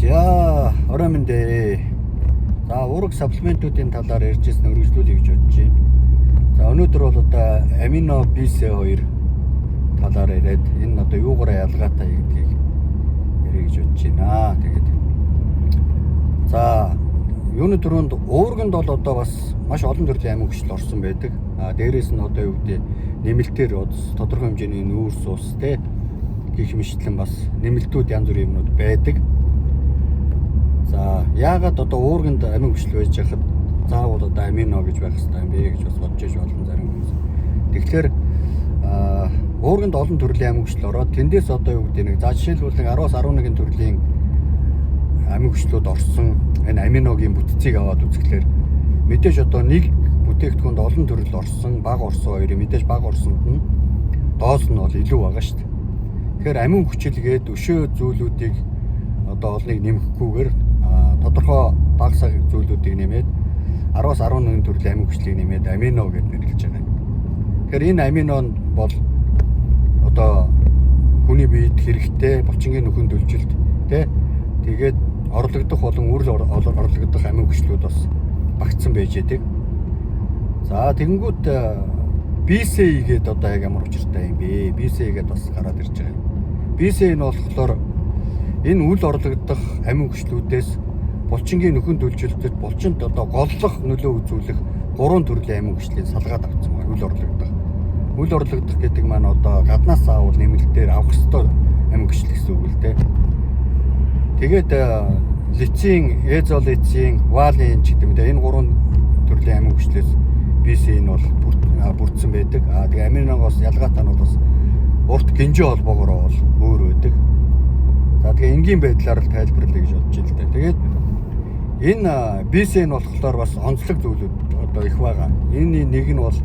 За, орой минь дээ. За, уураг supplement уудын талаар ярьж ирсэн өргөжлүүлье гэж бодож байна. За, өнөөдөр бол одоо амино BC2 талаар яриад энэ одоо юугаараа ялгаатай гэдгийг ярих гэж бодож байна. Тэгээд за, юуны түрүүнд уурганд бол одоо бас маш олон төрлийн амин хүчил орсон байдаг. А дээрээс нь одоо юу гэдэг нэмэлтээр тодорхой хэмжээний нүүрс ус те гэх мэтчлэн бас нэмэлтүүд янз бүрийн юмнууд байдаг. За, яагаад одоо уурганд амин хүчил байж хахад заавал одоо амино гэж байх хэрэгтэй юм бэ гэж бас бодож иж болно зарим хүмүүс. Тэгэхээр уурганд олон төрлийн амин хүчил ороод тэндээс одоо юу гэдэг нэг за жишээлбэл нэг 10-аас 11 төрлийн амин хүчлүүд орсон энэ аминогийн бүтцийг аваад үзэхлээр мэдээж одоо нэг бүтээгдэхүүнд олон төрөл орсон, бага орсон хоёрын мэдээж бага орсонд нь доос нь бол илүү байгаа шүү дээ. Тэгэхээр амин хүчил гээд өшөө зүйлүүдийг одоо олныг нэмэхгүйгээр тодорхой бага саг зүйлүүдийг нэмээд 10-аас 11 төрлийн амин хүчлийг нэмээд амино гэд нэрлэж байгаа юм. Тэгэхээр энэ амино бол одоо хүний биед хэрэгтэй булчингийн нөхөн төлжилт тэ тэгээд орлогдох болон үрл орлогдох амин хүчлүүд бас багтсан байж байдаг. За, тэгэнгүүт BCA гээд одоо яг ямар учиртай юм бэ? BCA гээд бас гараад ирж байгаа юм. BCA нь болохоор энэ үл орлогдох амин хүчлүүдээс булчингийн нөхөн төлжилтөд булчинд одоо голлох нөлөө үзүүлэх гурван төрлийн амин хүчлийн салгаад авсан байна. Үл орлогдох. Үл орлогдох гэдэг маань одоо гаднаас заавал нэмэлтээр авах ёстой амин хүчил гэсэн үг л дээ. Тэгээд лейцин, изолейцин, валин ч гэдэг юм дээ. Энэ гурван төрлийн амин хүчлээс BC нь бол бүрдсэн байдаг. А тэгээ аминогоос ялгаатай нь бол бас урт гинжин холбоогоор бол өөр байдаг. За, тэгээ энгийн байдлаар л тайлбарлая гэж бодож байна л да. Тэгээд энэ BC нь болохоор бас онцлог зүйлүүд одоо их байгаа. Энэний нэг нь бол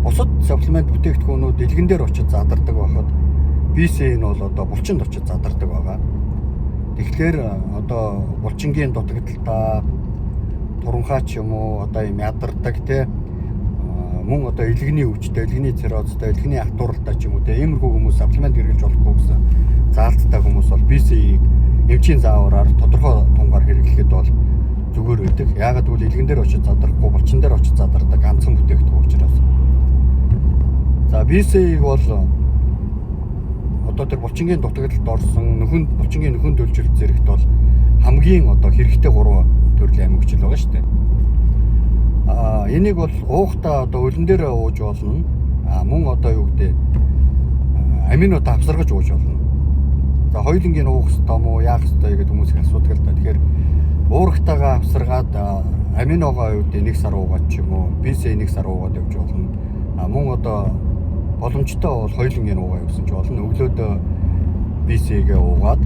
бусад supplement бүтээгдэхүүнүүд элгэн дээр очиж задардаг байхад BC нь бол одоо булчинд очиж задардаг байгаа. Тэгэхээр одоо булчингийн дутагдaltaа туранхай ч юм уу одоо юм ядардаг те мөн одоо элгэний өвчтэй, элгэний циррозтой, элгэний хатууралтай ч юм уу те иймэрхүү хүмүүс supplement хэрэглэж болохгүй гэсэн заалттай хүмүүс бол BC-ийг эмчийн заавраар тодорхой тунгаар хэрэглэхэд бол зүгээр байдаг. Яагаад гэвэл элгэн дээр очиж задрахгүй, булчин дээр очиж задардаг ганцхан бүтээгдэхүүн учраас. За, BC-ийг бол одоо тэр булчингийн дутагдалд орсон нөхөн булчингийн нөхөн төлжилт зэрэгт бол хамгийн одоо хэрэгтэй гурван төрлийн амин хүчил байгаа шүү дээ. А энийг бол уухтаа одоо өлөн дээр ууж болно. А мөн одоо юу гэдэг аминууд авсаргаж ууж болно. За, хоёулангийн уух ёстой мó яах ёстой гэдэг хүмүүс их асуудаг л да. Тэгэхээр уурагтайгаа авсаргаад аминогоо юу гэдэг нэг сар уугаад ч юм уу, BC нэг сар уугаад явж болно. А мөн одоо боломжтой бол хоёулангийн уугаа явсан ч болно. Өглөөд BC-гээ уугаад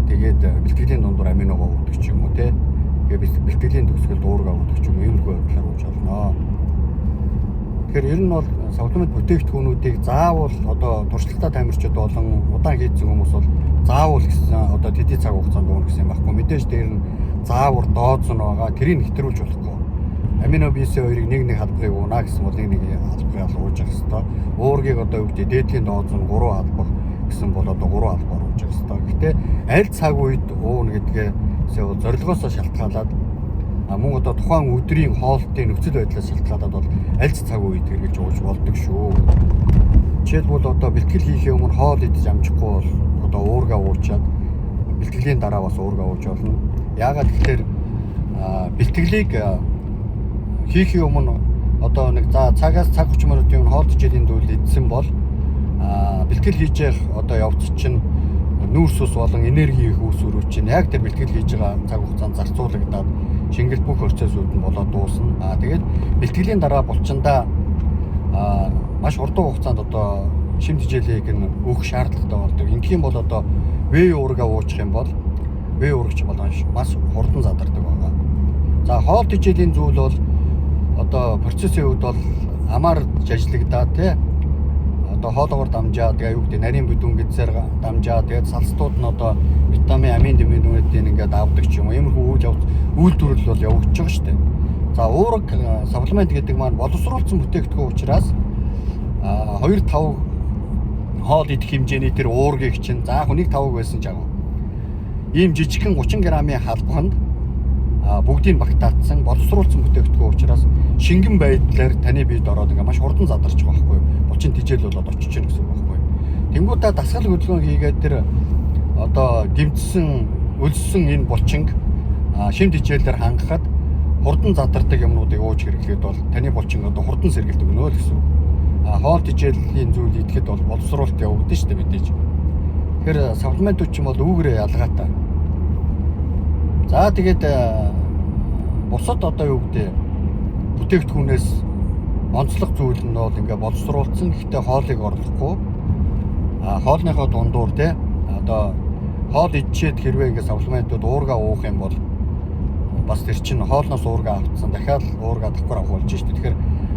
тэгээд бэлтгэлийн дундуур аминогоо уудаг ч юм уу те. Тэгээ бэлтгэлийн төгсгөлд уургаа уудаг ч юм уу, иймэрхүү байдлаар ууж болно. Тэгэхээр ер нь бол supplement бүтээгдэхүүнүүдийг заавал одоо туршлагатай тамирчид болон удаан хийцэн хүмүүс бол заавал гэсэн одоо тэдний цаг хугацаанд ууна гэсэн юм байхгүй. Мэдээж дээр нь заавар дооц нь байгаа. Тэрийг нэвтрүүлж болохгүй. Амино BC2-ыг нэг нэг халбагыг уунаа гэсэн бол нэг нэг халбагыг ал ууж явах хэвээр. Уургийг одоо юу гэдэг дээдлийн дооц нь 3 халбаг гэсэн бол одоо 3 халбаар ууж явах хэвээр. Гэхдээ аль цаг үед ууна гэдгээ зорилгоосоо шалтгаалаад мөн одоо тухайн өдрийн хоолтын нөхцөл байдлаас шалтгаалаад бол аль ч цаг үед хэрэглэж ууж болдог шүү. Жишээлбэл одоо бэлтгэл хийхээ өмнө хоол идэж амжихгүй бол одоо уургаа уучаад бэлтгэлийн дараа бас уургаа ууж болно. Яагаад гэхээр бэлтгэлийг хийхээ өмнө одоо нэг за цагаас цаг 30 минутын өмнө хоол хичээлийн дүүл идсэн бол бэлтгэл хийж явах одоо явц чинь нүүрс ус болон энерги их үүсвэрүүд чинь яг тэр бэлтгэл хийж байгаа цаг хугацаанд зарцуулагдаад шингэл бүх процессууд нь болоод дуусна. Аа, тэгээд бэлтгэлийн дараа булчиндаа маш хурдан хугацаанд одоо шим тэжээлийг нь өгөх шаардлагатай болдог. Ингэх юм бол одоо whey уурга уучих юм бол whey уургач бол маш хурдан задардаг байгаа. За, хоол тэжээлийн зүйл бол одоо процессын хувьд бол амар жажлагдаа тий одоо хоолоогоор дамжаа, тэгээ юу гэдэг нарийн бүдүүн гэдсээр дамжаа, тэгээд салстууд нь одоо витамин, амин дэминүүдийг ингээд авдаг ч юм уу, иймэрхүү үйл явц үйлдвэрлэл бол явагдаж байгаа шүү дээ. За, уураг supplement гэдэг маань боловсруулсан бүтээгдэхүүн учраас 2 5 хоол идэх хэмжээний тэр уургийг чинь за яг нэг тавг байсан ч яг Ийм жижигхэн 30 грамын халбанд бүгдийг багтаацсан, боловсруулсан бүтээгдэхүүн учраас шингэн байдлаар таны биед ороод ингээ маш хурдан задарч байгаа байхгүй юу? Булчин тижэл болоод очиж гин гэсэн үг байхгүй юу? Тэнгүүтээ дасгал хөдөлгөөн хийгээд тэр одоо гэмтсэн, өлссөн энэ булчинг шим тижээлээр хангахад хурдан задардаг юмнуудыг ууж хэрэглэхэд бол таны булчин одоо хурдан сэргэлт өгнө л гэсэн үг. Хоол тижээлийн зүйл идэхэд бол боловсруулалт явагдана шүү дээ мэдээж. Тэгэхээр supplement ууд ч юм бол үүгээрээ ялгаатай. За, тэгээд бусад одоо юу гэдэг бүтээгдэхүүнээс онцлог зүйл нь бол ингээ боловсруулсан, гэхдээ хоолыг орлохгүй, хоолныхоо дундуур те одоо хоол идчихэд хэрвээ ингээ supplement ууд уурга уух юм бол бас тэр чинь хоолноос уурга авцсан, дахиад уурга давхар авах болж шүү дээ. Тэгэхээр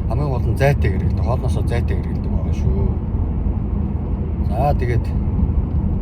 хамгийн гол нь зайтай хэрэглэдэг. Хоолноосоо зайтай хэрэглэдэг байгаа шүү. За, тэгээд